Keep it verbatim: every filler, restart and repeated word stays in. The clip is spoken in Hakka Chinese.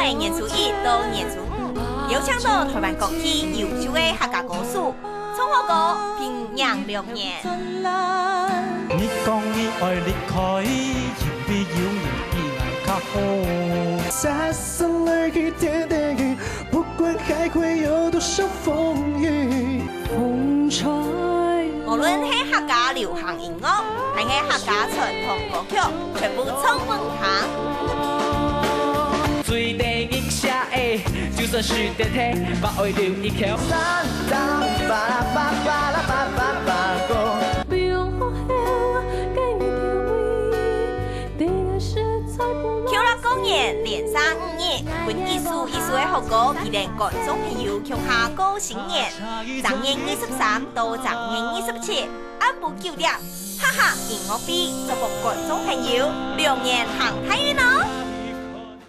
年初一到年初五，邀請到台灣各地優秀个客家歌手，唱好歌並迎龍年。你講你愛離開，因為有你比𠊎較好。 不管海闊有多少風雨。風吹。無論係客家流行音樂，還係客家傳統歌曲，全部唱分你聽。最得人惜个，就算是地鐵，嘛愛留一口。 Q-Rock過年連續五日，分一首一首个好歌，帶領觀眾朋友共下過新年。正月二十三到正月二十七，暗晡九點，哈哈音樂會，祝福觀眾朋友龍年行大運哦！